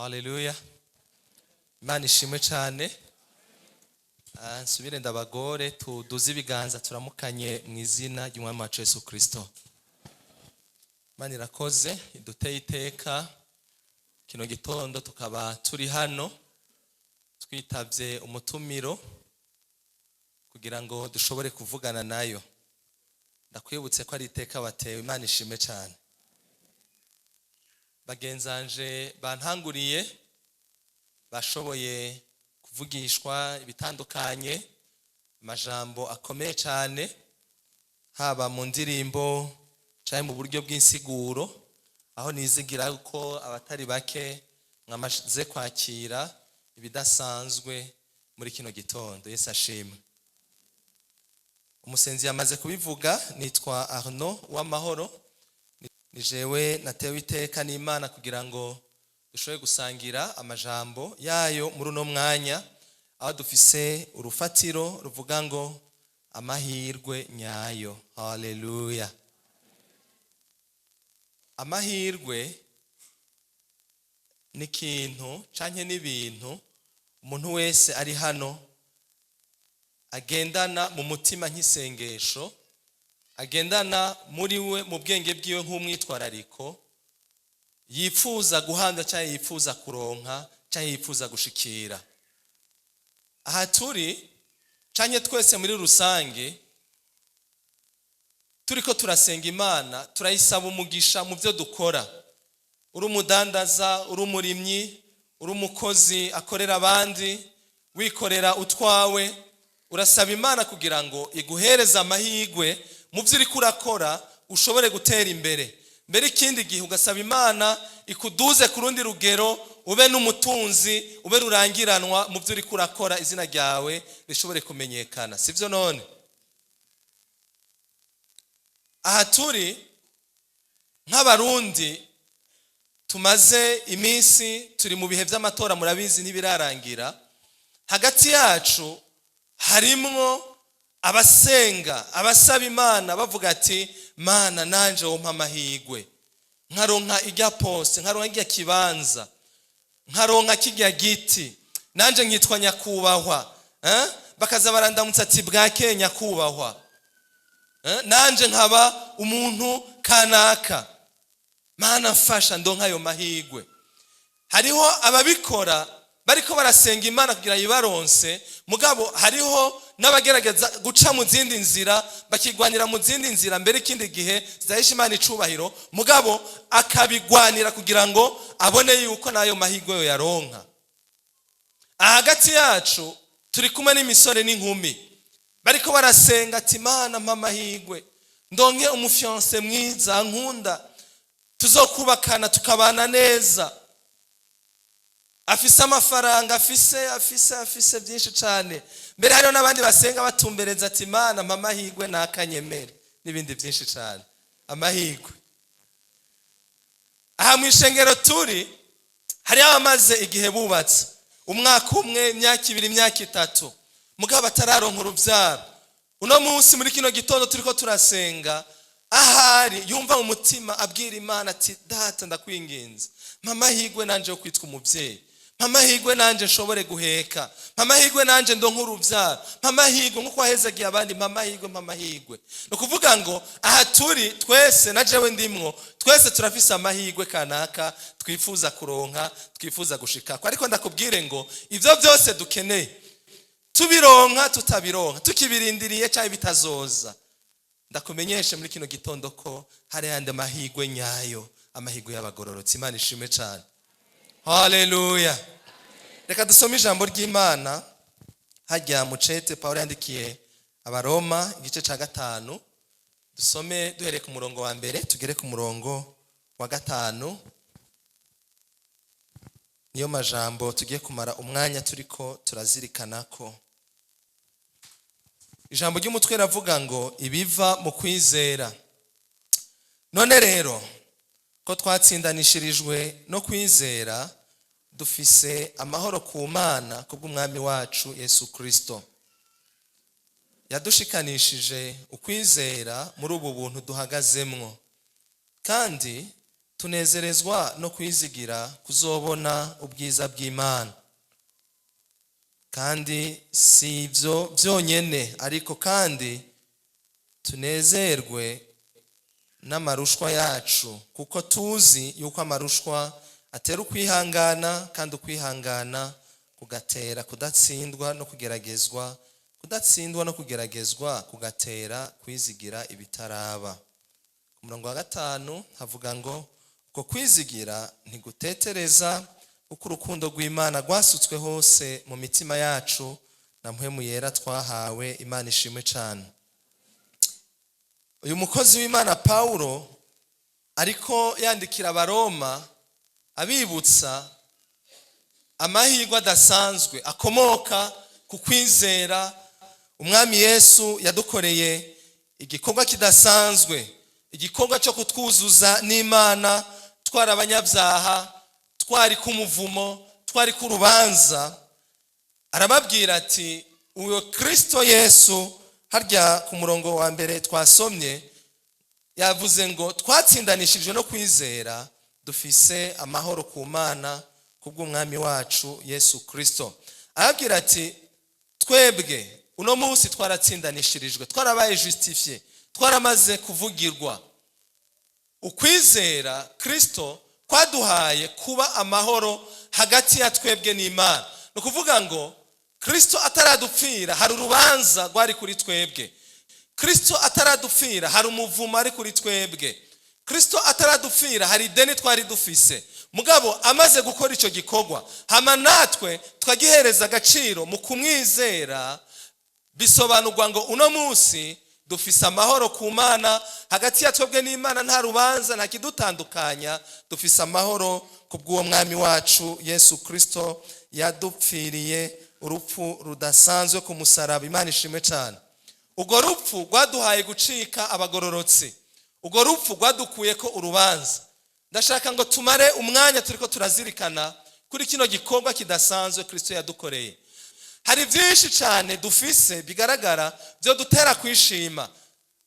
Haleluya, Imana ishimwe cyane. Nsubire ndabagore tuduze ibiganza turamukanye mu izina ry'Umwami wacu Yesu Kristo. Imana irakoze iduteye iteka kino gitondo, tukaba turi hano twitavye umutumiro kugira ngo dushobore kuvugana nayo. Ndakwibutse ko ari iteka watewe. Imana ishimwe cyane. Bagenzanje bantanguriye bashoboye kuvugishwa ibitandukanye, amajambo akomeye cyane, haba mu ndirimbo cyangwa mu buryo bw'insiguro, aho nizigira ko abatari bake mwamaze kwakira ibidasanzwe muri kino gitondo. Yesu ashimwe. Umusenzi yamaze kubivuga, nitwa Arnaud Uwamahoro, ni jewe natewe iteka n'Imana kugira ngo dushobore gusangira amajambo yayo muri uno mwanya, aho dufise urufatiro ruvuga ngo amahirwe nyayo. Haleluya. Amahirwe ni ikintu canke n'ibintu umuntu wese ari hano agendana mu mutima nk'isengesho, agendana muri we mu bwenge bwiwe nk'umwitwarariko, yifuza guhanda cyangwa yifuza kuronka cyangwa yifuza gushikira. Aha turi canke twese muri rusange turiko turasenga Imana, turayisaba umugisha mu byo dukora. Uri umudandaza, uri umurimyi, uri umukozi akorera abandi, wikorera utwawe, urasaba Imana kugira ngo iguhereze amahirwe mu byo uriko urakora, ushobore gutera imbere. Mbere ikindi gihe ugasaba Imana ikuduze ku rundi rugero, ube n'umutunzi, ube rurangiranwa mu byo uriko urakora, izina ryawe rishobore kumenyekana. Sibyo none? Aha turi nk'Abarundi tumaze iminsi turi mu bihe by'amatora, murabizi ntibirarangira. Hagati yacu harimwo abasenga, abasaba Imana bavuga ati: "Mana, nanje wompa amahirwe nkaronka ijya poste, nkaronka ijya kibanza, nkaronka kijya giti, nanje nkitwa nyakubahwa, eh? Bakaza barandamutsa ati bwakeye nyakubahwa, eh? Nanje nkaba umuntu kanaka. Mana, mfasha ndonka ayo mahirwe." Hariho ababikora bariko barasenga Imana kugira yibaronse, mugabo hariho n'abagerageza guca mu zindi nzira, bakigwanira mu zindi nzira, mbere ikindi gihe zidahesha Imana icubahiro, mugabo akabigwanira kugira ngo abone yuko n'ayo mahirwe yo yaronka. Hagati yacu turi kumwe n'imisore n'inkumi bariko barasenga ati: "Mana, mpa amahirwe ndonke umu fiancé mwiza nkunda, tuzokubakana, tukabana neza, afise amafaranga, afise byinshi cyane." Mbere hariho n'abandi basenga batumbereza ati: "Mana, mpa amahirwe ntakanyemere," n'ibindi byinshi cyane. Amahirwe, aha mu ishengero turi hariho abamaze igihe bubatse, umwaka umwe, imyaka 2, imyaka 3, mugabo batararonka urubyaro. Uno munsi muri kino gitondo turiko turasenga, ahari yumva mu mutima abwira Imana ati: "Data, ndakwinginze, mpa amahirwe nanje yo kwitwa umubyeyi, mpa amahirwe nanje nshobore guheka, mpa amahirwe nanje ndonke urubyaro, mpa amahirwe nk'uko wahezagiye abandi, mpa amahirwe, mpa amahirwe." Ni ukuvuga ngo aha turi twese, na jewe ndimwo, twese turafise amahirwe kanaka twifuza kuronka, twifuza gushikako. Ariko ndakubwire ngo ibyo byose dukeneye, tubironka, tutabironka, tukibirindiriye cyangwa bitazoza, ndakumenyeshe muri kino gitondo ko hari ayandi mahirwe nyayo, amahirwe y'abagororotsi. Imana ishimwe cyane. Haleluya. Reka dusome ijambo ry'Imana hajya mucete Pawulo yandikiye Abaroma, igice cya 5. Dusome duhereye ku murongo wa 1 tugere ku murongo wa 5. Niyo majambo tugiye kumara umwanya turiko turazirikana ko ijambo ry'umutwe ravuga ngo ibiva mu kwizera. None rero ko twatsindanishirijwe no kwizera, dufise amahoro ku Mana kubw'Umwami wacu Yesu Kristo, yadushikanishije ukwizera muri ubu buntu duhagazemwo, kandi Tunezerezwa no kwizigira kuzobona ubwiza bw'Imana. Kandi si ibyo byonyine, ariko kandi tunezerwe n'amarushwa yacu, kuko tuzi yuko amarushwa atera ukwihangana, kandi ukwihangana kugatera kudatsindwa no kugeragezwa, kudatsindwa no kugeragezwa kugatera kwizigira ibitaraba. Ku murongo wa 5 havuga ngo: "Uko kwizigira ntigutetereza, kuko urukundo rw'Imana rwasutswe hose mu mitima yacu na Mpwemu Yera twahawe." Imana ishimwe cyane. Uyu mukozi w'Imana Pawulo ariko yandikira Abaroma, abibutsa amahirwe adasanzwe akomoka ku kwizera Umwami Yesu. Yadukoreye igikorwa kidasanzwe, igikorwa cyo kutwuzuza n'Imana. Twari abanyabyaha, twari ku muvumo, twari ku rubanza. Arababwira ati uwo Kirisito Yesu, harya ku murongo wa 1 twasomye, yavuze ngo twatsindanishijwe no kwizera, dufise amahoro ku Mana kubw'Umwami wacu Yesu Kirisito. Arababwira ati twebwe uno munsi twaratsindanishirijwe, twarabaye justifié, twaramaze kuvugirwa. Ukwizera Kirisito kwaduhaye kuba amahoro hagati ya twebwe n'Imana. Ni ukuvuga ngo Kirisito ataradupfira, hari urubanza rwari kuri twebwe. Kirisito ataradupfira, hari umuvumo ari kuri twebwe. Kirisito ataradupfira, hari ideni twari dufise. Mugabo amaze gukora icyo gikorwa, hama natwe twagihereza agaciro mu kumwizera, bisobanurwa ngo uno munsi dufise amahoro ku Mana. Hagati ya twebwe n'Imana nta rubanza, nta kidutandukanya. Dufise amahoro ku bw'uwo Mwami wacu Yesu Kirisito yadupfiriye urupfu rudasanzwe ku musaraba. Imana ishimwe cyane. Urwo rupfu rwaduhaye gucika abagororotsi, urwo rupfu rwadukuye ko urubanza. Ndashaka ngo tumare umwanya turiko turazirikana kuri kino gikorwa kidasanzwe Kirisito yadukoreye. Hari byinshi cyane dufise bigaragara byo dutera kwishima,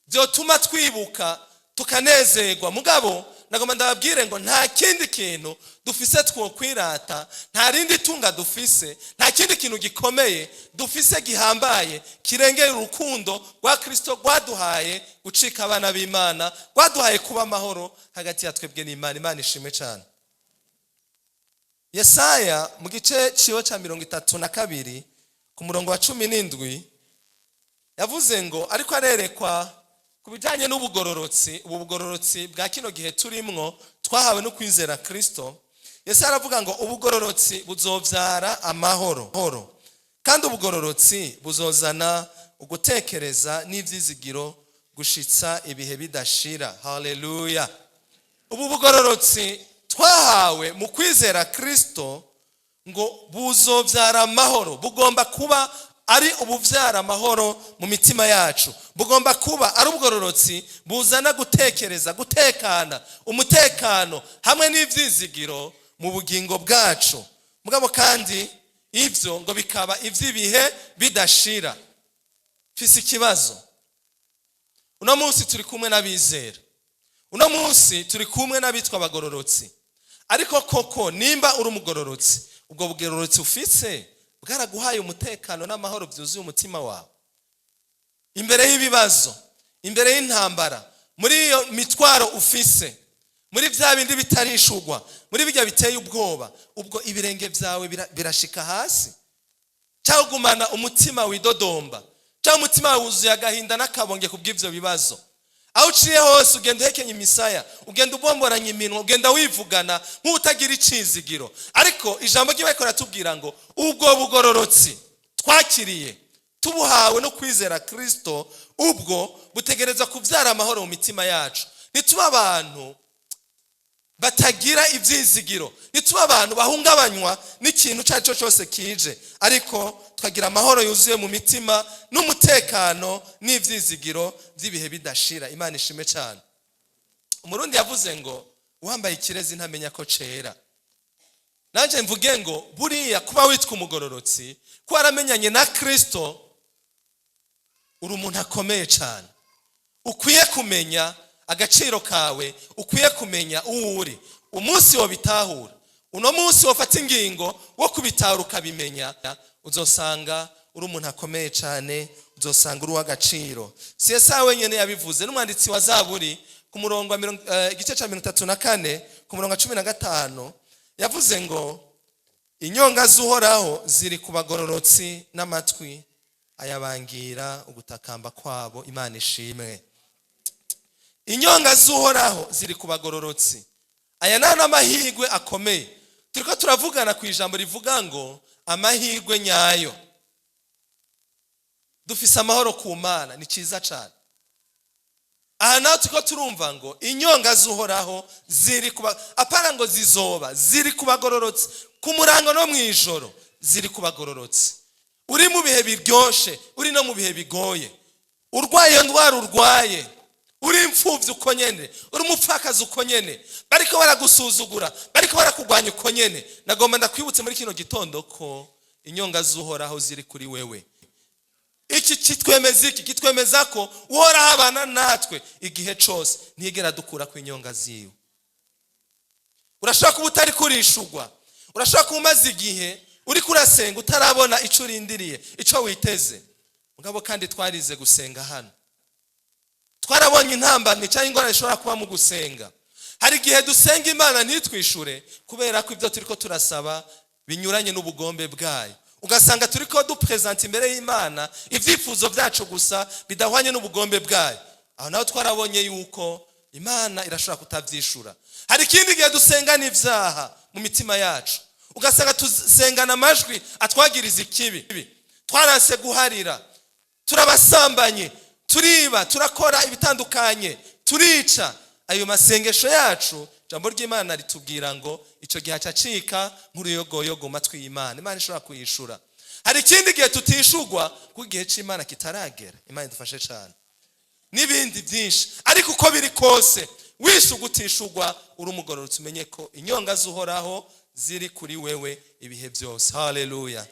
byotuma twibuka tukanezerwa. Mugabo nagomba ndababwire ngo nta kindi kintu dufise twokwirata, nta rindi tunga dufise, nta kindi kintu gikomeye dufise gihambaye kirengera urukundo rwa Kirisito rwaduhaye gucika abana b'Imana, rwaduhaye kuba amahoro hagati ya twebwe n'Imana. Imana ishimwe cyane. Yesaya mu gice ciwe cya 32 ku murongo wa 17 yavuze ngo, ariko arerekwa ku bijyanye n'ubugororotsi, ubu bugororotsi bwa kino gihe turimwo twahawe no kwizera Kirisito. Yesu aravuga ngo ubugororotsi buzobyara amahoro, kandi ubugororotsi buzozana ugutekereza n'ibyizigiro gushitsa ibihe bidashira. Haleluya! Ubu bugororotsi twahawe mu kwizera Kirisito ngo buzobyara amahoro, bugomba kuba ari ububyara amahoro mu mitima yacu, bugomba kuba ari ubugororotsi buzana gutekereza, gutekana, umutekano hamwe n'ibyizigiro mu bugingo bwacu. Mugabo kandi ibyo ngo bikaba iby'ibihe bidashira. Mfise ikibazo. Uno munsi turi kumwe n'abizera, uno munsi turi kumwe n'abitwa abagororotsi, ariko koko nimba uri umugororotsi, ubwo bugororotsi ufise bwaraguhaye umutekano n'amahoro byuzuye umutima wawe imbere y'ibibazo, imbere y'intambara, muri iyo mitwaro ufise, muri bya bindi bitarishurwa, muri bijya biteye ubwoba? Ubwo ibirenge byawe birashika hasi, cyangwa ugumana umutima widodomba, cyangwa umutima wawe wuzuye agahinda n'akabonge kubw'ibyo bibazo? Aho uciye hose ugenda uhekenya imisaya, ugenda ubomboranya iminwa, ugenda wivugana nk'utagira icizigiro. Ariko ijambo ry'Imana riratubwira ngo ubwo bugororotsi twakiriye tubuhawe no kwizera Kirisito, ubwo butegereza kubyara amahoro mu mitima yacu. Ntituba abantu batagira ibyizigiro, ntituba abantu bahungabanywa n'ikintu icyo ari cyo cyose kije, ariko tukagira amahoro yuzuye mu mitima n'umutekano n'ibyizigiro by'ibihe bidashira. Imana ishime cyane. Umurundi yavuze ngo uwambaye ikirezi ntamenya ko cera. Nanjye mvuge ngo buriya kuba witwa umugororotsi, kuba waramenyanye na Kirisito, uri umuntu akomeye cyane, ukwiye kumenya Agaciro kawe, ukwiye kumenya uwo uri. Umunsi wobitahura, uno munsi wofata ingingo wo kubitahura ukabimenya, uzosanga uri umuntu akomeye cyane, uzosanga uri uw'agaciro. Si Yesaya wenyine yabivuze, n'umwanditsi wa Zaburi ku murongo wa igice cya 34 ku murongo wa 15 yavuze ngo: "Inyonga z'Uhoraho ziri ku bagororotsi, n'amatwi ayabangira ugutakamba kwabo." Imana ishimwe. Inyonga z'Uhoraho ziri ku bagororotsi. Aya ni amahirwe akomeye. Turiko turavugana ku ijambo rivuga ngo amahirwe nyayo. Dufise amahoro ku Mana, ni cyiza cyane. Aha naho turiko turumva ngo inyonga z'Uhoraho ziri kuba, apana ngo zizoba, ziri ku bagororotsi. Ku murango no mu ijoro ziri ku bagororotsi. Uri mu bihe biryoshe, uri no mu bihe bigoye, urwaye iyo ndwara urwaye, uri imfubyi uko nyene, uri umupfakazi uko nyene, bariko baragusuzugura, bariko barakugwanya uko nyene, nagomba ndakwibutse muri kino gitondo ko inyonga z'Uhoraho ziri kuri wewe. Iki kitwemeza iki? Kitwemeza ko Uhoraho abana natwe igihe cose, ntiyigera dukura ku inyonga ziwe. Urashobora kuba utari kurishugwa, urashobora kuba umaze igihe uri kurasenga utarabona ico urindiriye, ico witeze. Mugabo kandi twarize gusenga hano, twarabonye intambamyi cyangwa ingorane ishobora kuba mu gusenga. Hari igihe dusenga Imana ntitwishure kubera ko ibyo turiko turasaba binyuranye n'ubugombe bwayo, ugasanga turiko dupresenta imbere y'Imana ibyifuzo byacu gusa bidahwanye n'ubugombe bwayo. Aho naho twarabonye yuko Imana irashobora kutabyishura. Hari ikindi gihe dusengana ibyaha mu mitima yacu, ugasanga dusengana amajwi atwagiriza ikibi. Twaranse guharira, turabasambanye, turiba, turakora ibitandukanye, turica. Ayo masengesho yacu, ijambo ry'Imana ritubwira ngo icyo gihe acacika nk'uruyogoyogo mu matwi y'Imana. Imana ishobora kuyishura. Hari ikindi gihe tutishugwa kuko igihe cy'Imana kitaragera. Imana idufashe cyane, n'ibindi byinshi. Ariko uko biri kose, wishugwa utishugwa, uri umugororotsi, umenye ko inyonga z'Uhoraho ziri kuri wewe ibihe byose. Haleluya!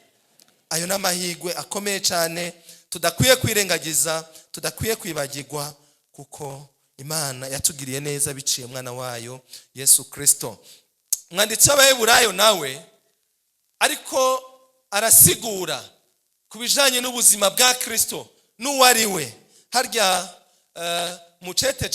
Ayo ni amahirwe akomeye cyane tudakwiye kwirengagiza, tudakwiye kwibagirwa, kuko Imana yatugiriye neza biciye mwana wayo Yesu Kirisito. Umwanditsi w'Abaheburayo nawe ariko arasigura ku bijyanye n'ubuzima bwa Kirisito n'uwo ari we. Harya mu cete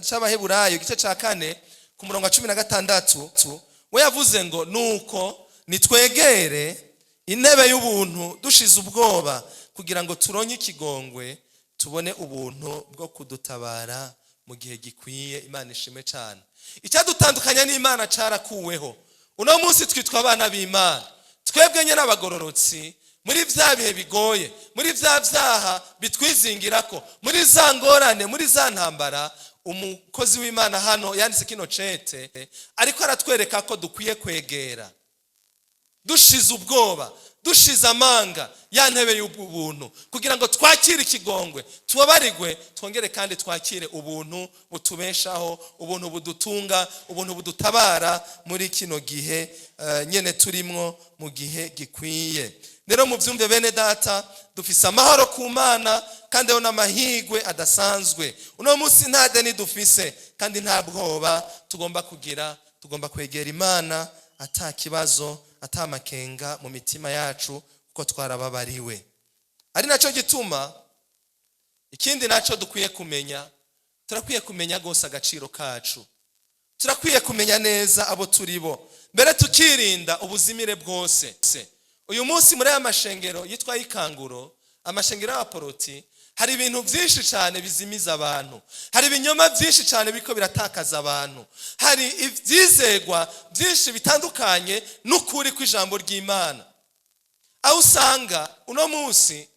c'Abaheburayo igice cya 4 ku murongo wa 16, we yavuze ngo: "Nuko nitwegere intebe y'ubuntu dushize ubwoba, kugira ngo turonke ikigongwe, tubone ubuntu bwo kudutabara mu gihe gikwiye." Imana ishimwe cyane. Icyadutandukanya n'Imana carakuweho. Uno munsi twitwa abana b'Imana. Twebwe nyine abagororotsi, muri bya bihe bigoye, muri bya byaha bitwizingirako, muri za ngorane, muri za ntambara, umukozi w'Imana hano yanditse kino cete ariko aratwereka ko dukwiye kwegera dushize ubwoba, dushize amanga ya ntebe y'ubuntu, kugira ngo twakire ikigongwe, tubabarigwe, twongere kandi twakire ubuntu butubeshaho, ubuntu budutunga, ubuntu budutabara muri kino gihe nyene turimwo, mu gihe gikwiye. Rero mubyumve bene data, dufise amahoro ku Mana, kandi ayo n'amahirwe adasanzwe. Uno munsi nta deni dufise kandi nta bwoba tugomba kugira. Tugomba kwegera Imana ata kibazo, ata makenga mu mitima yacu, kuko twarababariwe. Ari nacyo gituma ikindi nacyo dukwiye kumenya, turakwiye kumenya rwose agaciro kacu, turakwiye kumenya neza abo turi bo mbere, tukirinda ubuzimire bwose. Uyu munsi muri aya mashengero yitwa Ikanguro, amashengero y'abaporoti, hari ibintu byinshi cyane bizimiza abantu, hari ibinyoma byinshi cyane biriko biratakaza abantu, hari ibyizegwa byinshi bitandukanye n'ukuri kw'ijambo ry'Imana, aho usanga uno munsi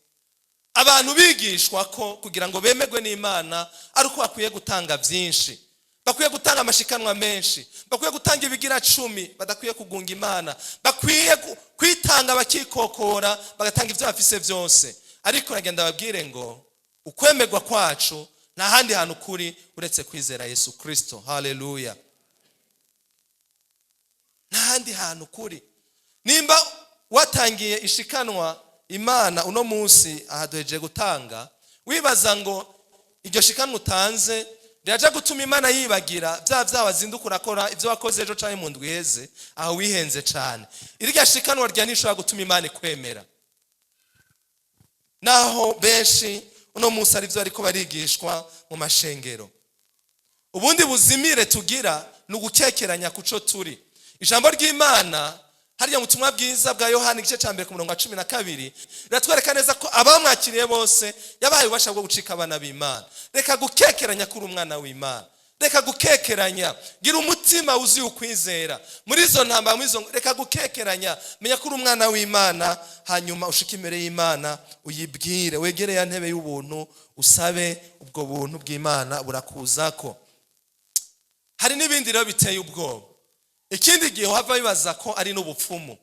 abantu bigishwa ko kugira ngo bemerwe n'Imana ari uko bakwiye gutanga byinshi, bakwiye gutanga amashikanwa menshi, bakwiye gutanga ibigira cumi, badakwiye kugunga Imana, bakwiye kwitanga bakikokora, bagatanga ibyo bafise byose. Ariko nagenda babwire ngo ukwemerwa kwacu nta handi hantu kuri uretse kwizera Yesu Kirisito. Haleluya! Nta handi hantu kuri. Nimba watangiye ishikanwa Imana uno munsi aha duhejeje gutanga, wibaza ngo iryo shikanwa utanze Riraja gutuma Imana yibagira bya byaha wazinduka urakora, ibyo wakoze ejo canke mu ndwi iheze. Aho wihenze cane. Irya shikanwa rya ntishobora gutuma Imana ikwemera, naho benshi uno munsi ari byo ariko barigishwa mu mashengero. Ubundi buzimire tugira ni ugukekeranya kuco turi. Ijambo ry'Imana hariya mu butumwa bwiza bwa Yohani, igice cya 1 ku murongo wa 12, riratwereka neza ko abamwakiriye bose yabahaye ububasha bwo gucika abana b'Imana. Reka gukekeranya kuri umwana w'Imana, reka gukekeranya. Gira umutima wuzuye ukwizera muri izo ntambara, muri izo. Reka gukekeranya, menya ko uri umwana w'Imana, hanyuma ushike imbere y'Imana, uyibwire, wegere ya ntebe y'ubuntu, usabe ubwo buntu bw'Imana, burakuzako. Hari n'ibindi rero biteye ubwoba. Ikindi gihe uhava bibaza ko ari n'ubupfumu.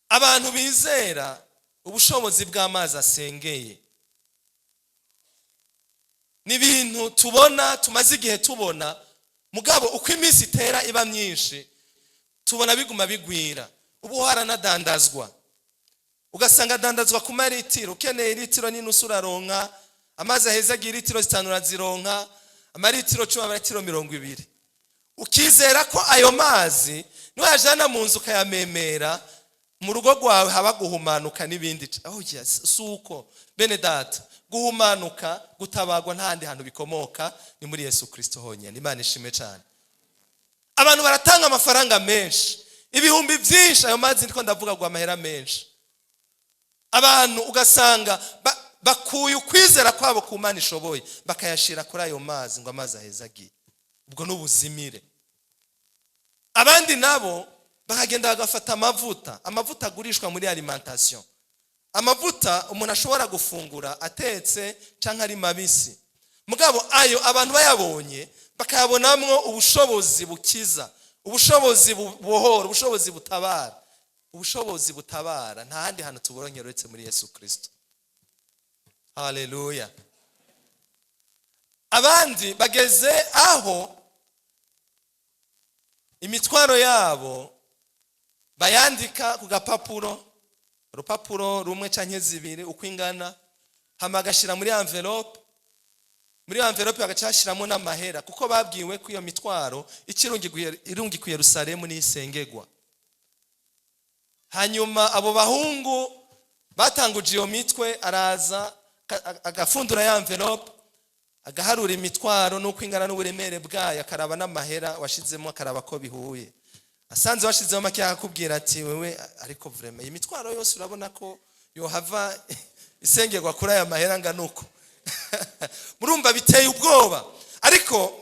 Abantu bizera ubushobozi bw'amazi asengeye ni ibintu tubona, tumaze igihe tubona, mugabo uko iminsi itera iba myinshi tubona biguma bigwira. Ubu haranadandazwa, ugasanga adandazwa ku maritiro. Ukeneye litiro n'inusu uraronka amazi aheza, agira litiro 5 urazironka, amaritiro 10, amaritiro 20. Ukizera ko ayo mazi niwayajana mu nzu ukayamemera mu rugo rwawe haba guhumanuka n'ibindi. Oh yes, si uko bene data. Guhumanuka, gutabagwa, nta handi hantu bikomoka, ni muri Yesu Kristo honyine. Imana ishimwe cyane. Abantu baratanga amafaranga menshi, ibihumbi byinshi. Ayo mazi ndiko ndavuga ngo amahera menshi. Abantu ugasanga bakuye ukwizera kwabo ku Mana ishoboye, bakayashira kuri ayo mazi ngo amazi ahezagiye. Ubwo n'ubuzimire. Abandi nabo bakagenda bagafata amavuta, amavuta agurishwa muri alimentation, amavuta umuntu ashobora gufungura atetse cyangwa ari mabisi. Mugabo ayo abantu bayabonye bakayabonamwo ubushobozi bukiza, ubushobozi bubohora, ubushobozi butabara. Ubushobozi butabara nta handi hantu tuburonkera uretse muri Yesu Kristo. Haleluya! Abandi bageze aho imitwaro yabo bayandika ku gapapuro, urupapuro rumwe canke zibiri uko ingana, hama bagashyira muri envelope. Muri envelope bagaca bashyiramo n'amahera, kuko babwiwe ko iyo mitwaro irungi ku Yerusalemu n'isengegwa. Hanyuma abo bahungu batanguje iyo mitwe, araza agafundura ya envelope, agaharura imitwaro n'uko ingana n'uburemere bwayo, akaraba n'amahera washizemo, akaraba ko bihuye. Asanze washizemo make, akakubwira ati: "Wewe ariko vraiment iyi mitwaro yose urabona ko yohava isengerwa kuri aya mahera angana uko?" Murumva biteye ubwoba. Ariko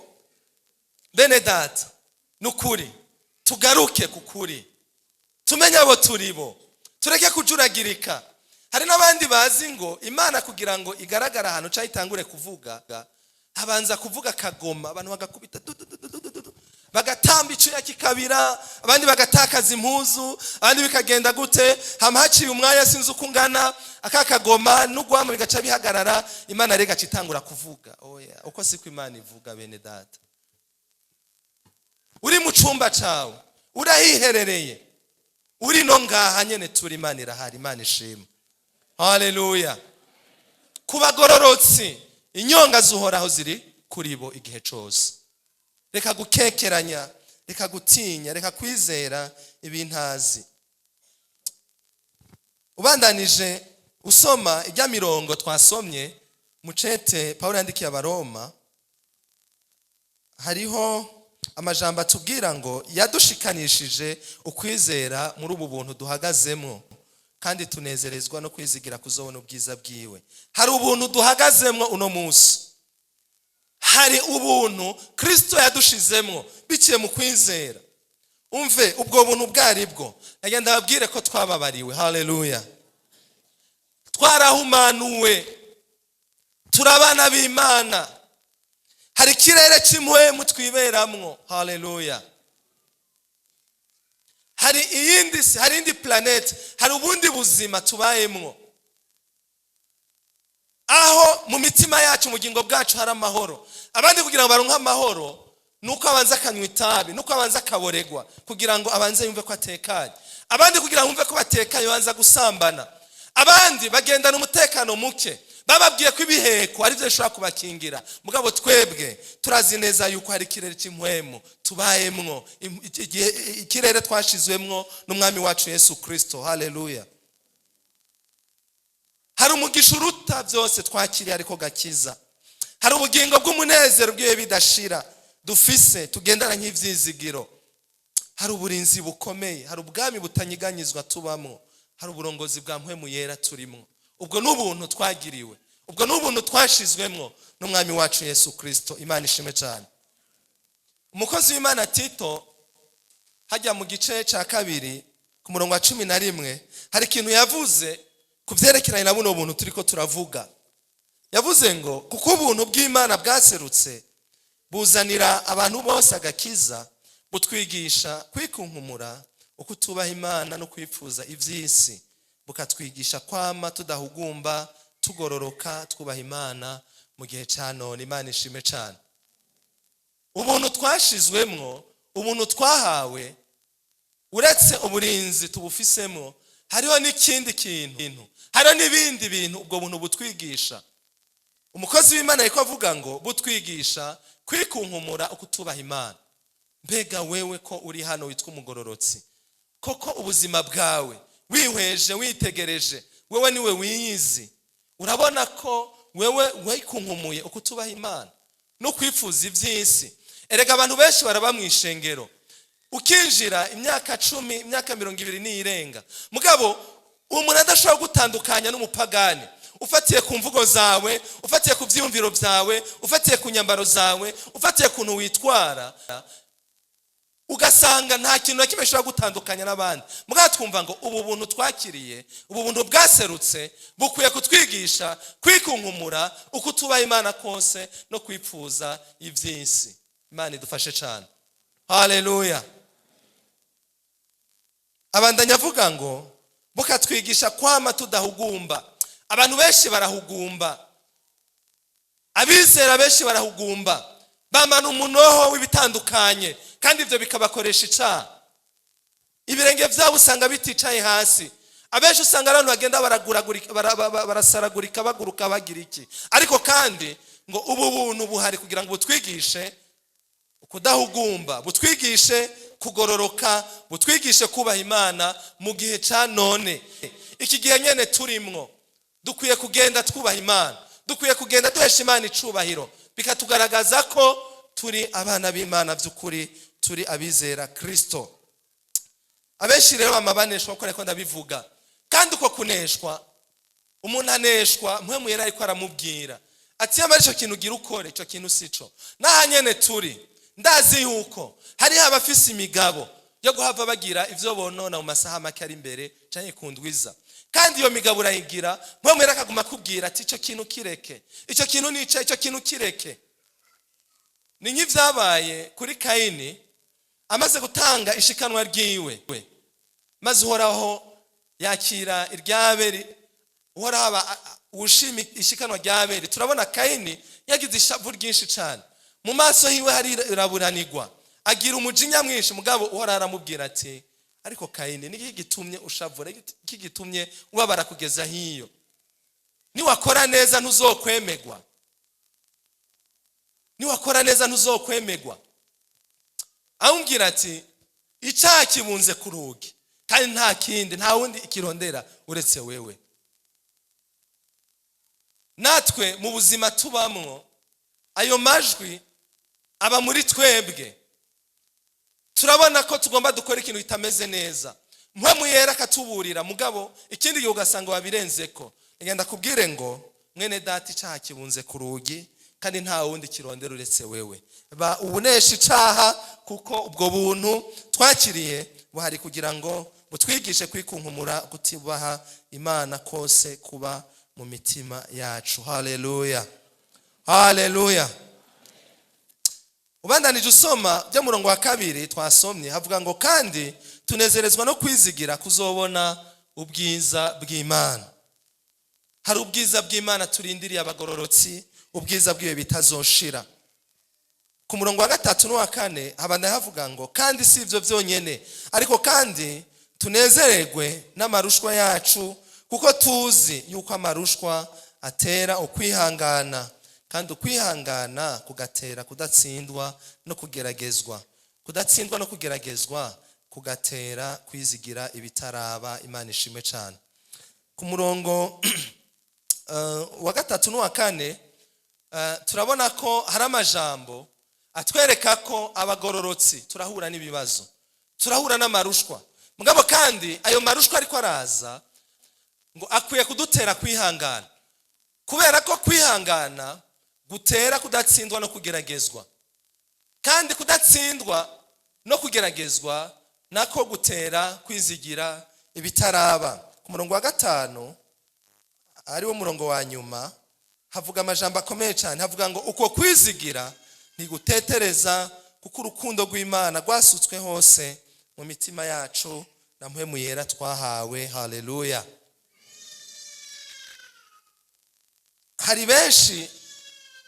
bene data, ni ukuri, tugaruke ku kuri, tumenye abo turi bo, tureke kujuragirika. Hari n'abandi bazi ngo Imana kugira ngo igaragare ahantu cyangwa itangure kuvuga, habanza kuvuga akagoma, abantu bagakubita du- du- du- du- du- du- du, bagatamba icuya kikabira, abandi bagatakaza impuzu, abandi bikagenda gute. Hama haciye umwanya sinzi uko ungana, aka kagoma n'ugwamo bigaca bihagarara, Imana rero igaca itangura kuvuga. Oya, uko siko Imana ivuga, bene data. Uri mu cumba cawe, urahiherereye, uri no ngaha nyene turi, Imana irahari. Imana ishimwe, haleluya! Ku bagororotsi inyonga z'Uhoraho ziri kuri bo igihe cose. Reka gukekeranya, reka gutinya, reka kwizera ibintazi. Ubandanije usoma ijya mirongo twasomye mucete Pawulo yandikiye Abaroma, hariho amajambo atubwira ngo yadushikanishije ukwizera muri ubu buntu duhagazemo, kandi tunezerezwa no kwizigira kuzobona ubwiza bwiwe. Hari ubuntu duhagazemo uno munsi, hari ubuntu Kristo yadushizemo biciye mu kwizera. Umve ubwo buntu bwari bwo. Nagenda babwire ko twababariwe. Haleluya! Twarahumanuwe, turi abana b'Imana. Hari ikirere cy'impwemu twiberamwo. Haleluya! Hari iyindi si, hari indi planète, hari ubundi buzima tubayemwo, aho mu mitima yacu, mu bugingo bwacu hari amahoro. Abandi kugira ngo baronke amahoro nuko abanza akanywa itabi, nuko abanza akaboregwa kugira ngo abanze yumve ko atekanye. Abandi kugira ngo bumve ko batekanye babanza gusambana. Abandi bagendana umutekano muke. Bababwiye ko ibiheko ari byo bishobora kubakingira. Mugabo twebwe turazi neza yuko hari ikirere cy'impwemu tubayemwo, ikirere twashizwemwo n'Umwami wacu Yesu Kirisito. Haleluya! Hari umugisha uruta byose twakiriye, ariko gakiza. Hari ubugingo bw'umunezero bw'ibihe bidashira dufise, tugendana nk'ibyizigiro. Hari uburinzi bukomeye, hari ubwami butanyiganyizwa tubamo, hari uburongozi bwa Mpwemu Yera turimo. Ubwo ni ubuntu twagiriwe, ubwo ni ubuntu twashizwemwo n'Umwami wacu Yesu Kirisito. Imana ishimwe cyane. Umukozi w'Imana Tito, hajya mu gice cya 2 ku murongo wa 11, hari ikintu yavuze ku byerekeranye na buno buntu turi ko turavuga. Yavuze ngo: "Kuko ubuntu bw'Imana bwaserutse, buzanira abantu bose agakiza, butwigisha kwikunkumura uko tubaha Imana no kwipfuza iby'isi, bukatwigisha kwama tudahugumba, tugororoka, twubaha Imana mu gihe cya none." Imana ishimwe cyane. Ubuntu twashizwemwo, ubuntu twahawe, uretse uburinzi tubufisemo, hariho n'ikindi kintu, hariho n'ibindi bintu ubwo buntu butwigisha. Umukozi w'Imana ariko avuga ngo butwigisha kwikunkumura uko tubaha Imana. Mbega wewe ko uri hano witwa umugororotsi, koko ubuzima bwawe wihweje, witegereje, wewe niwe wiyizi, urabona ko wewe wikunkumuye uko tubaha Imana no kwifuza iby'isi? Erega abantu benshi baraba mu ishengero, ukinjira imyaka 10, imyaka 20 n'iyirenga, mugabo uwo muntu adashobora gutandukanya n'umupagani, ufatiye ku mvugo zawe, ufatiye ku byiyumviro byawe, ufatiye ku nyambaro zawe, ufatiye ku kuntu witwara, ugasanga nta kintu na kimwe gishobora gutandukanya n'abandi. Mugabo twumva ngo ubu buntu twakiriye, ubu buntu bwaserutse, bukwiye kutwigisha kwikunkumura uko tubaha Imana kose no kwipfuza iby'isi. Imana idufashe cyane. Haleluya! Abandanya avuga ngo bukatwigisha kwama tudahugumba. Abantu benshi barahugumba, abizera benshi barahugumba, bamana umunoho w'ibitandukanye, kandi ibyo bikabakoresha icyaha. Ibirenge byabo usanga biticaye hasi. Abenshi usanga abantu bagenda barasaragurika, baguruka, bagira iki. Ariko kandi ngo ubu buntu buhari kugira ngo butwigishe kudahugumba, butwigishe kugororoka, butwigishe kubaha Imana mu gihe cya none. Iki gihe nyine turimwo, dukwiye kugenda twubaha Imana, dukwiye kugenda duhesha Imana icubahiro, bikatugaragaza ko turi abana b'Imana by'ukuri, turi abizera Kirisito. Abenshi rero bama baneshwa, kuko ariko ndabivuga. Kandi uko kuneshwa, umuntu aneshwa Mpwemu Yera ariko aramubwira ati: "Yamara icyo kintu ugira ukore, icyo kintu si cyo." N'aha nyene turi, ndazi yuko hariho abafise imigabo yo guhava bagira ivyo bonona mu masaha make ari imbere canke ku ndwiza. Kandi iyo migabo urayigira, Mpwemu Yera akaguma akubwira ati: "Icyo kintu kireke, icyo kintu nica, icyo kintu kireke." Ni nk'ivyabaye kuri Kayini amaze gutanga ishikanwa ryiwe, maze Uhoraho yakira iry'Abeli, Uhoraho aba ushima ishikanwa ry'Abeli. Turabona Kayini yagize ishavu ryinshi cyane, mu maso hiwe hariraburanirwa, agira umujinya mwinshi. Mugabo Uhoraho aramubwira ati: "Ariko Kayini, niki gitumye ushavura? Iki gitumye ubabara kugeza hiyo? Niwakora neza ntuzokwemegwa? Niwakora neza ntuzokwemegwa?" Amubwira ati: "Icyaha kibunze ku rugi, kandi nta kindi, nta wundi ikirondera uretse wewe." Natwe mu buzima tubamwo, ayo majwi aba muri twebwe. Turabona ko tugomba dukora ikintu kitameze neza, Mpwemu Yera akatuburira, mugabo ikindi gihe ugasanga wabirenze ko. Ngenda kubwire ngo: mwene data, icyaha kibunze ku rugi, kandi nta wundi kirondera uretse wewe. Ba ubunesha icaha, kuko ubwo buntu twakiriye buhari kugira ngo butwigishe kwikunkumura kutibaha Imana kose kuba mu mitima yacu. Haleluya, haleluya! Ubandanije usoma byo murongo wa 2 twasomye, havuga ngo: "Kandi tunezerezwa no kwizigira kuzobona ubwiza bw'Imana." Hari ubwiza bw'Imana turindiriye abagororotsi, ubwiza bw'iyo bitazoshira. Ku murongo wa 3 n'uwa 4 habanda havuga ngo: "Kandi si ibyo byonyine, ariko kandi tunezererwe n'amarushwa yacu, kuko tuzi yuko amarushwa atera ukwihangana, kandi ukwihangana kugatera kudatsindwa no kugeragezwa, kudatsindwa no kugeragezwa kugatera kwizigira ibitaraba. Imana ishimwe cyane. Ku murongo wa gatatu n'uwa kane, turabona ko hari amajambo atwereka ko abagororotsi turahura n'ibibazo, turahura n'amarushwa. Mugabo kandi ayo marushwa ariko araza ngo akwiye kudutera kwihangana, kubera ko kwihangana gutera kudatsindwa no kugeragezwa, kandi kudatsindwa no kugeragezwa nako gutera kwizigira ibitaraba. Ku murongo wa gatanu, ari wo murongo wa nyuma, havuga amajambo akomeye cyane. Havuga ngo: "Uko kwizigira ntigutetereza, kuko urukundo rw'Imana rwasutswe hose mu mitima yacu na Mpwemu Yera twahawe." Haleluya! Hari benshi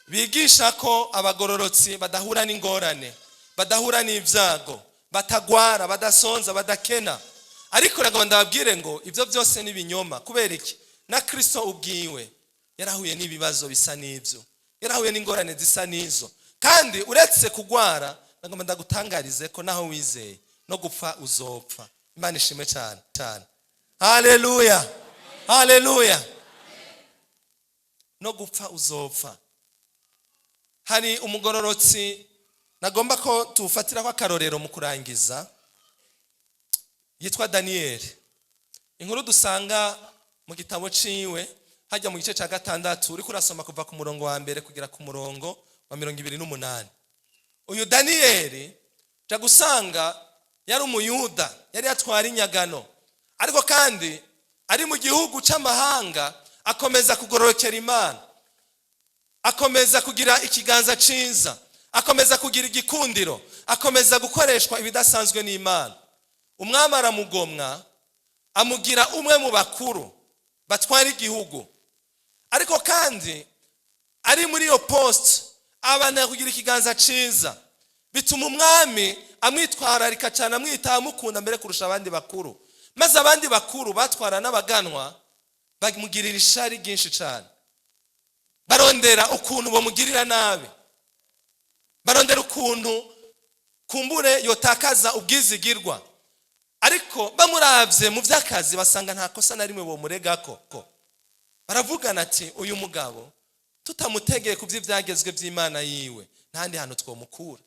bigisha ko abagororotsi badahura n'ingorane, badahura n'ibyago, batagwara, badasonza, badakena. Ariko nagomba ndababwire ngo ibyo byose ni ibinyoma. Kubera iki? Na Kristo ubwiwe yarahuye n'ibibazo bisa n'ibyo, yarahuye n'ingorane zisa n'izo. Kandi uretse kugwara, nagomba ndagutangarize ko naho wizeye, no gupfa uzopfa. Imana ishimwe cyane cyane. Haleluya, haleluya! No gupfa uzopfa. Hari umugororotsi nagomba ko tuwufatiraho akarorero mu kurangiza, yitwa Daniyeli. Inkuru dusanga mu gitabo ciwe hajya mu gice cya gatandatu, uriko urasoma kuva ku murongo wa mbere kugera ku murongo wa 28. Uyu Daniyeli jya gusanga yari Umuyuda, yari yatwara inyagano, ariko kandi ari mu gihugu cy'amahanga akomeza kugororokera Imana, akomeza kugira ikiganza cyiza, akomeza kugira igikundiro, akomeza gukoreshwa ibidasanzwe n'Imana. Umwami aramugomwa, amugira umwe mu bakuru batwara igihugu. Ariko kandi ari muri iyo poste, abana kugira ikiganza cyiza, bituma umwami amwitwararika cyane, amwitaho, amukunda mbere kurusha abandi bakuru. Maze abandi bakuru batwara n'abaganwa bamugirira ishari ryinshi cyane, barondera ukuntu bamugirira nabi, barondera ukuntu kumbure yotakaza ubwizigirwa. Ariko bamurabye mu by'akazi, basanga nta kosa na rimwe bomuregako. Baravugana ati: "Uyu mugabo tutamutegeye ku by'ibyagezwe by'Imana yiwe, ntahandi hantu twomukura."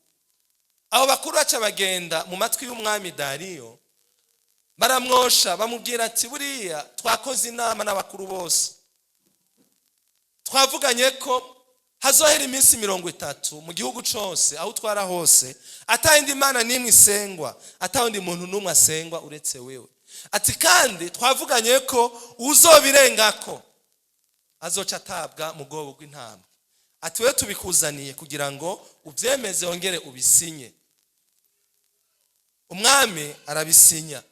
Abo bakuru baca bagenda mu matwi y'umwami Dariyo, baramwosha, bamubwira ati: "Buriya twakoze inama n'abakuru bose, twavuganye ko hazohera iminsi 30 mu gihugu cyose aho utwara hose atayindi mana n'imwe isengwa, atawundi muntu n'umwe asengwa uretse wewe." Ati: "Kandi twavuganye ko uzobirengako azoca atabwa mu bwobo bw'intambwe." Ati: "We tubikuzaniye kugira ngo ubyemeze, wongere ubisinye." Umwami arabisinya.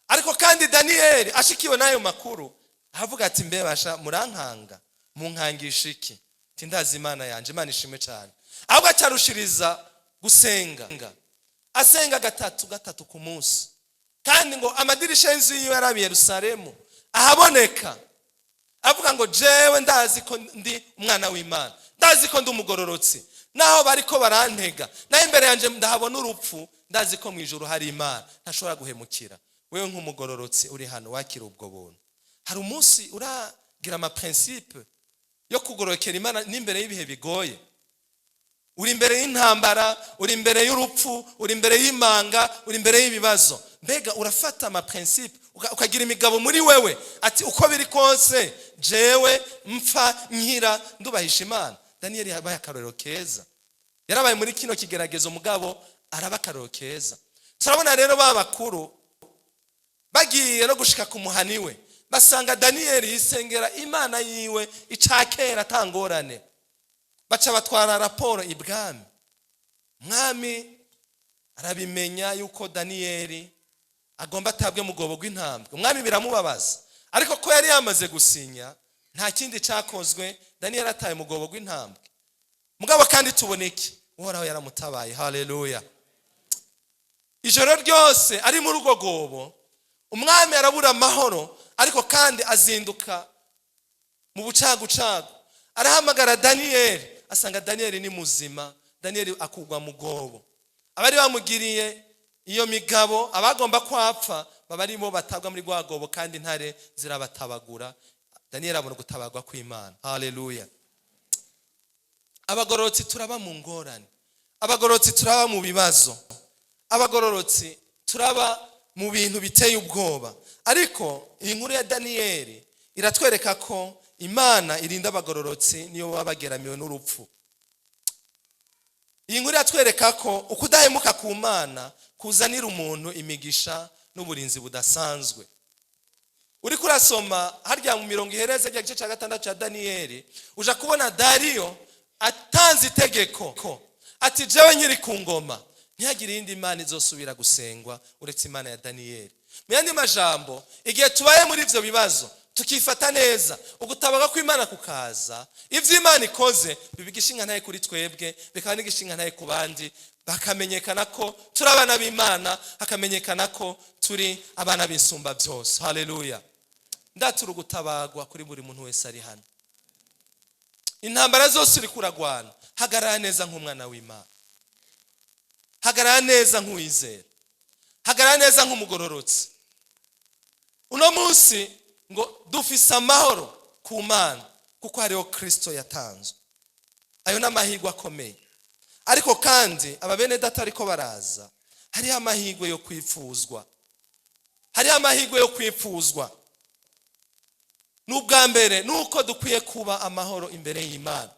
Ariko kandi Daniyeli ashikiwe n'ayo makuru, aravuga ati: "Mbebasha murankanga, munkangisha iki? Tindazi Imana yanjye." Imana ishimwe cyane. Ahubwo acarushiriza gusenga, asenga gatatu gatatu ku munsi. Kandi ngo amadirisha y'inzu yiwe yarabiye Yerusalemu ahaboneka. Avuga ngo: "Jewe ndazi ko ndi umwana w'Imana, ndazi ko ndi umugororotsi. Naho bariko barantega, naho imbere yanjye ndahabona urupfu, ndazi ko mu ijuru hari Imana ntashobora guhemukira." Wewe nk'umugororotsi uri hano wakira ubwo buntu, hari umunsi uragira amaprincipe yo kugororokera Imana n'imbere y'ibihe bigoye? Uri imbere y'intambara, uri imbere y'urupfu, uri imbere y'imanga, uri imbere y'ibibazo. Mbega urafata amaprincipe, ukagira imigabo muri wewe ati: "Uko biri kose jewe mpfa nkira ndubahisha Imana"? Daniyeli yabaye akarorero keza. Yarabaye muri kino kigeragezo, mugabo araba akarorero keza. Turabona rero ba bakuru bagiye no gushika ku muhani we, basanga Daniyeli yisengera Imana yiwe icakera atangorane. Baca batwara raporo ibwami. Mwami arabimenya yuko Daniyeli agomba atabwe mu bwobo bw'intambwe. Umwami biramubabaza, ariko ko yari yamaze gusinya, nta kindi cyakozwe. Daniyeli ataye mu bwobo bw'intambwe. Mugabo kandi tubona iki? Uhoraho yaramutabaye. Haleluya! Ijoro ryose ari muri urwo rwobo, umwami arabura amahoro. Ariko kandi azinduka Mu bucagucagu arahamagara Daniyeli, asanga Daniyeli ni muzima. Daniyeli akugwa mu gobo. Abari bamugiriye iyo migabo, abagomba kwapfa, baba arimo batabwa muri rwa gobo, kandi intare zirabatabagura. Daniyeli abona gutabagwa kw'Imana. Haleluya! Abagororotsi turaba mu ngorane, abagororotsi turaba mu bibazo, abagororotsi turaba mu bintu biteye ubwoba. Ariko iyi nkuru ya Daniyeli iratwereka ko Imana irinda abagororotsi niyo baba bageramiwe n'urupfu. Iyi nkuru iratwereka ko ukudahemuka ku Mana kuzanira umuntu imigisha n'uburinzi budasanzwe. Uriko urasoma harya mu mirongo ihereza rya gice cya 6 cya Daniyeli, uja kubona Dariyo atanze itegeko ati: "Jewe nkiri ku ngoma, ntihagire iyindi mana izosubira gusengwa uretse Imana ya Daniyeli." Mu yandi majambo, igihe tubaye muri ivyo bibazo tukifata neza, ugutabaga kw'Imana kukaza, ivyo Imana ikoze biba igishinga kuri twebwe, bikaba n'igishinga ku bandi, bakamenyekana ko turi abana b'Imana, hakamenyekana ko turi abana b'Isumba byose. Haleluya! Ndatura ugutabagwa kuri buri muntu wese ari hano. Intambara zose uri kuragwana, hagarara neza nk'umwana w'Imana, hagarara neza nk'uwizera, hagarara neza nk'umugororotsi. Uno munsi ngo dufise amahoro ku Mana kuko hariho Kristo yatanzwe. Ayo ni amahirwe akomeye. Ariko kandi aba bene data ariko baraza, hariho amahirwe yo kwifuzwa, hariho amahirwe yo kwifuzwa. N'ubwa mbere nuko dukwiye kuba amahoro imbere y'Imana.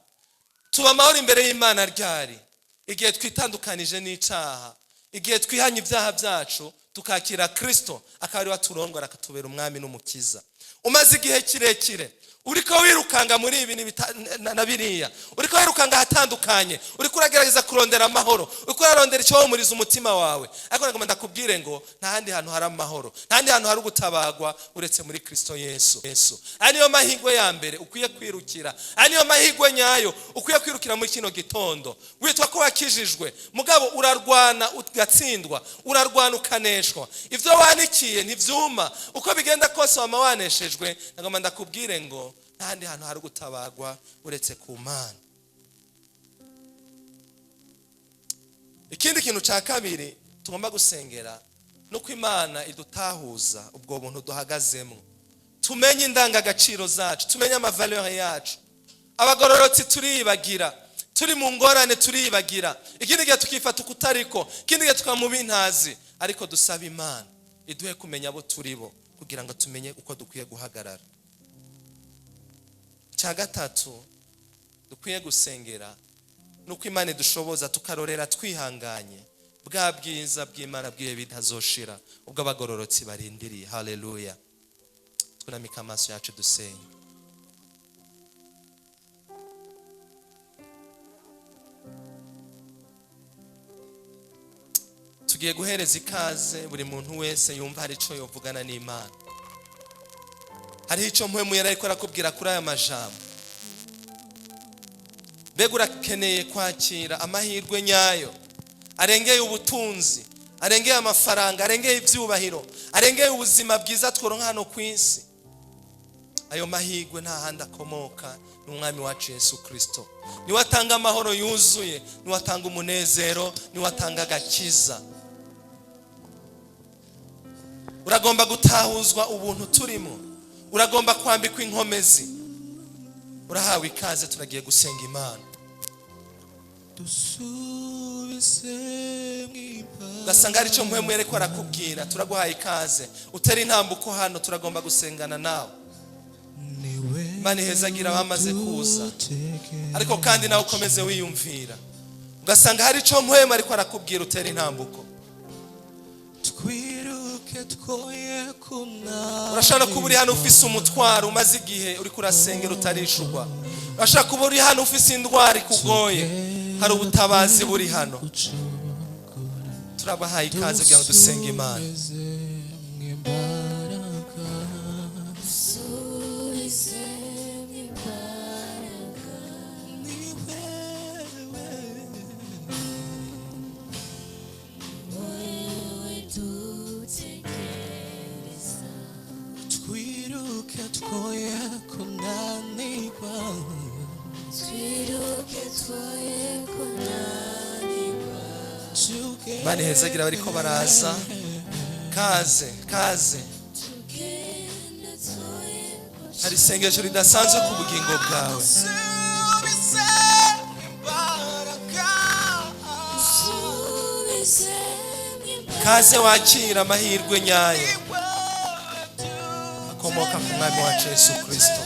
Tuba amahoro imbere y'Imana ryari? Igihe twitandukanije n'icaha, igihe twihanye ibyaha byacu, tukakira Kristo akaba ariwe aturongora, akatubera umwami n'umukiza. Umaze igihe kirekire uriko wirukanga muri ibi na biriya, uriko wirukanga ahatandukanye, uriko uragerageza kurondera amahoro, uriko urarondera icyo wumuriza umutima wawe. Ariko nagomba ndakubwire ngo nta handi hantu hari amahoro, nta handi hantu hari ugutabagwa uretse muri Kristo Yesu. Yesu aya niyo mahirwe ya mbere ukwiye kwirukira, aya niyo mahirwe nyayo ukwiye kwirukira muri kino gitondo. Witwa ko wakijijwe, mugabo urarwana ugatsindwa, urarwana ukaneshwa, ivyo wanikiye ntivyuma, uko bigenda kose wama waneshejwe. Nagomba ndakubwire ngo nta handi hantu hari gutabagwa uretse ku Mana. Ikindi kintu cya kabiri tugomba gusengera nuko Imana idutahuza ubwo buntu duhagazemo, tumenye indangagaciro zacu, tumenye amavaleur yacu. Abagororotsi turibagira, turi mu ngorane turibagira, ikindi gihe tukifata ukutariko, ikindi gihe tukaba mu bintazi. Ariko dusaba Imana iduhe kumenya abo turi bo kugira ngo tumenye uko dukwiye guhagarara. Cya gatatu dukwiye gusengera nuko Imana idushoboza tukarorera twihanganye bwa bwiza bw'Imana bw'ibihe bitazoshira, ubwo abagororotsi barindiriye. Haleluya! Twunamika amaso yacu dusenga. Tugiye guhereza ikaze buri muntu wese yumva hari icyo yovugana n'Imana, hariho icyo mpwemu yari ariko arakubwira kuri aya majambo. Mbega urakeneye kwakira amahirwe nyayo arengeye ubutunzi, arengeye amafaranga, arengeye ibyubahiro, arengeye ubuzima bwiza tworonka hano ku isi? Ayo mahirwe nta handi akomoka, ni umwami wacu Yesu Kristo. Niwe atanga amahoro yuzuye, niwe atanga umunezero, niwe atanga agakiza. Uragomba gutahuzwa ubuntu turimo, uragomba kwambikwa inkomezi. Urahawe ikaze, turagiye gusenga Imana. Ugasanga hari icyo mpwemu yariko arakubwira, turaguhaye ikaze, utera intambuko hano, turagomba gusengana nawe. Imana ihezagira abamaze kuza, ariko kandi nawe ukomeze wiyumvira. Ugasanga hari icyo mpwemu ariko arakubwira, utera intambuko. Urashobora kuba uri hano ufise umutwaro, umaze igihe uriko urasengera utarishurwa. Urashobora kuba uri hano ufise indwara ikugoye. Hari ubutabazi buri hano. Turabahaye ikaze kugira ngo dusenge Imana. Twiruke twoye kunanirwa. Imana ihezagira bariko baraza. Kaze, kaze. Hari isengesho ridasanzwe ku bugingo bwawe. Kaze wakira amahirwe nyayo akomoka ku Mwami wacu Yesu Kristo.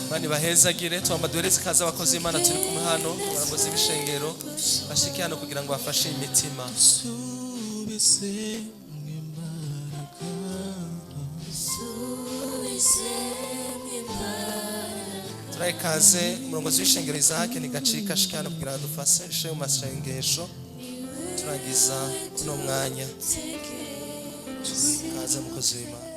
Imana ibahezagire. Twamba duhereze ikaze abakozi b'Imana turi kumwe hano, abarongozi b'ishengero bashike hano kugira ngo bafashe imitima. Turahe ikaze umurongozi w'ishengero Isaac Ntigacika ashike hano kugira ngo adufashe mu masengesho turangiza uno mwanya. Kaze mukozi w'Imana.